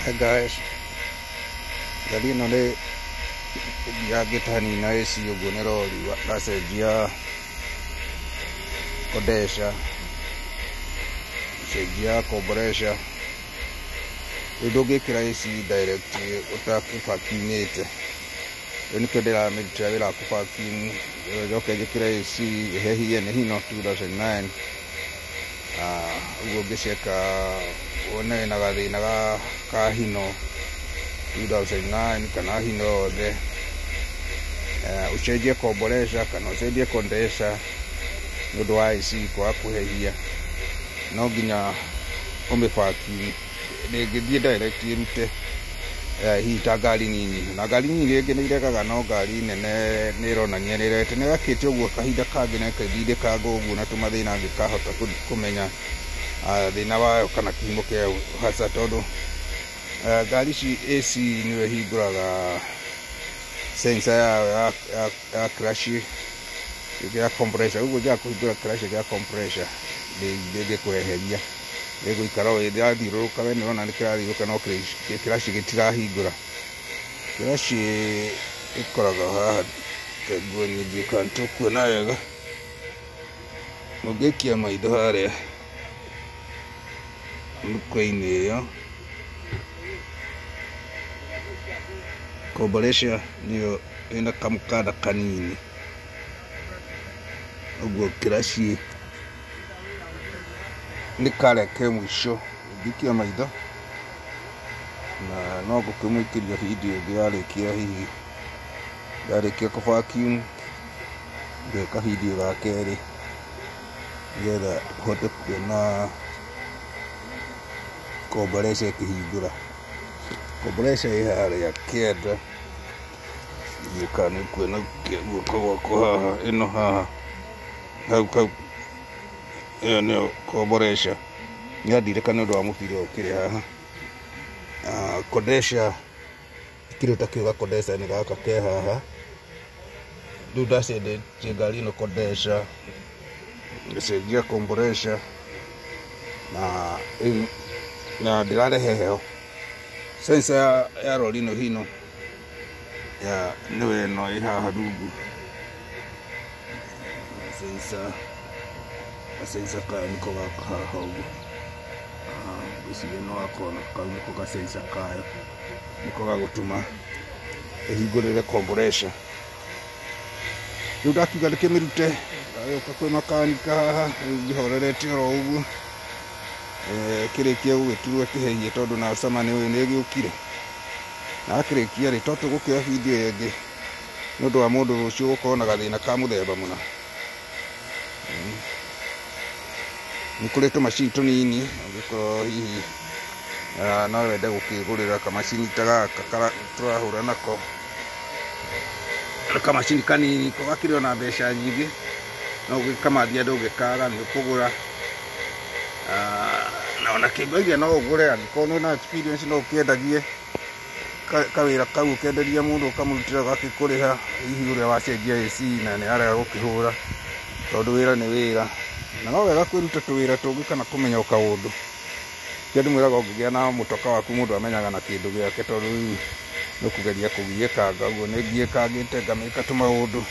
Hi guys, ngari ĩno nĩ ĩthiangĩte hanini na AC ũguo nĩ rori ndacenjia condenser, cenjia compressor. Rĩu ndũngĩkĩra AC direct ũtakĩ vacuum-ĩte. Rĩu nĩkĩo ndĩramĩrutĩra wĩra wa kũ vacuum, njoke njĩkĩre AC ĩhehie. Nĩ Hino 2009. Ũguo ngĩceka wone wĩna gathĩna ka Hino 2009 kana Hino yothe, ũcenjie compressor kana ũcenjie condenser nĩ ũndũ wa AC kwaga kũhehia, no nginya ũmĩ vacuum. Ndĩngĩthiĩ direct ĩrute hihi ta ngari nini. Na ngari nini rĩngĩ nĩ iregaga, no ngari nene nĩ ĩronania nĩ ĩregete. Nĩ yakĩte ũguo kahinda kangĩ na ĩkaithindĩkanga ũguo na tũmathĩna ngĩkahota kũmenya thĩna wayo kana kĩhumo kĩayo hasa, tondũ ngari ici AC nĩyo ĩhingũraga sensor yayo ya clutch ya compressor. Ũguo njega kũhingũra clutch ya compressor, ndĩngĩkũheheria, ĩgũikara o ĩrathiũrũrũka. We nĩũrona nĩ kĩrathiũrũrũka, no clutch gĩtirahingũra. Clutch ĩkoragwo haha. Nguonie ndiũĩ kana nĩtũkuona wega. Ũngĩikia maitho harĩa mũkwa-inĩ ĩyo, compressor nĩyo ĩna kamũkanda kanini ũguo. Clutch nĩ karĩa ke mũico ũngĩikia maitho, na no ngũkĩmũikĩria video ĩngĩ yarĩkia, hihi yarĩkia kũ vacuum, ngeka video ga kerĩ nĩgetha ũhote kuona compressor ĩkĩhingũra. Compressor ĩ harĩa kĩanda, ndiũĩ kana nĩ ũkuona guoko gwakwa haha, ĩno haha hau kau, ĩyo nĩyo compressor. Nĩyandirĩka nĩ ũndũ wa mũbira ũyũ ũkĩrĩ haha. Condenser kĩndũ ta kĩu ga condenser nĩ gaka ke haha. Rĩu ndacenjetie ngari ĩno condenser, ngacenjia compressor, na rĩu na ndĩrarehe heho. Sensor ya rori ĩno Hino ya nĩyo ĩno ĩ haha rungu. Sensor, sensor kayo nĩko gaka haha ũguo. Ngwĩciria nĩ wakona kau nĩko ga sensor kayo, nĩko gagũtũma ĩhingũrĩre compressor. Rĩu ndakiuga ndĩkĩmĩrute, ndagĩũka kwĩ makanika haha. Rĩu ngĩhorerete oro ũguo, kĩrĩkia gũgĩturwo kĩhehie, tondũ na cama nĩ ũĩ nĩ ĩgĩũkire. Na akĩrĩkia rĩ, to tũgũkĩoya video ĩngĩ nĩ ũndũ wa mũndũ rũciũ gũkorwo na gathĩna ka mũthemba mũna. Nĩ kũrĩ tũmacini tũnini, ũngĩkorwo hihi no wende gũkĩgũrĩra kamacini ta gaka tũrahũra nako. Nĩ kamacini kanini ko gakĩrĩ ona mbeca nyingĩ, no ũgĩkamathia ndũngĩkaga, nĩ ũkũgũra. Na ona kĩngĩiria no ũgũre angĩkorwo nĩ na experience, no ũkĩendagie kawĩra kau, ũkenderia mũndũ, ũkamũrutĩra gakĩkũrĩha, hihi ũrĩa wacenjia AC na nĩ arega gũkĩhũra, tondũ wĩra nĩ wĩra na no wega kwĩruta tũwĩra tũngĩ kana kũmenya o kaũndũ. Kĩo ndĩmwĩraga, ũngĩgĩa na mũtoka waku, mũndũ amenyaga na kĩndũ gĩake, tondũ rĩu nĩ ũkũgeria kũgiĩkanga ũguo. Nĩ ngiĩkangĩte ngamĩka tũmaũndũ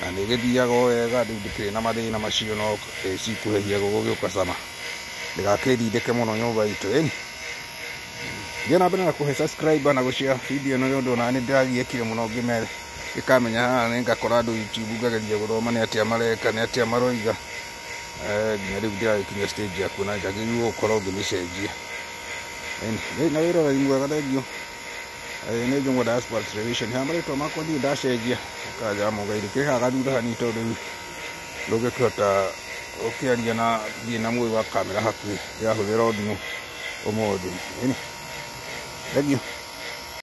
na nĩ ĩgĩthiaga o wega. Rĩu ndĩkĩrĩ na mathĩna macio, no AC kũhehia gũgũgĩũka cama ndĩgakĩrindĩke mũno nyũmba itũ. Ĩni thiĩ na mbere na kũhe subscribe na gũshare video ĩno, nĩ ũndũ ona nĩ ndĩragiĩkire mũno ngĩkamenya haha nĩ ngakora andũ YouTube, ngageria gũthoma nĩ atĩa mareka, nĩ atĩa maroiga, nginya rĩu ndĩragĩkinya stage ya kuona njagĩrĩirwo gũkorwo ngĩmĩcenjia. Ĩni na wĩroreri mwega, thengiũ. Nĩ Njũng'wa Diaspora Television. Haha marĩtwa makwa ndirĩ ndacenjia kanja Mũngai, ndĩkĩrĩ haha gathutha hanini, tondũ rĩu ndũngĩkĩhota ũkĩaria na thiĩ na mũĩ wa kamera hakuhĩ, ndĩrahũthĩra o thimũ ũmũthĩ. Ĩni thengiũ.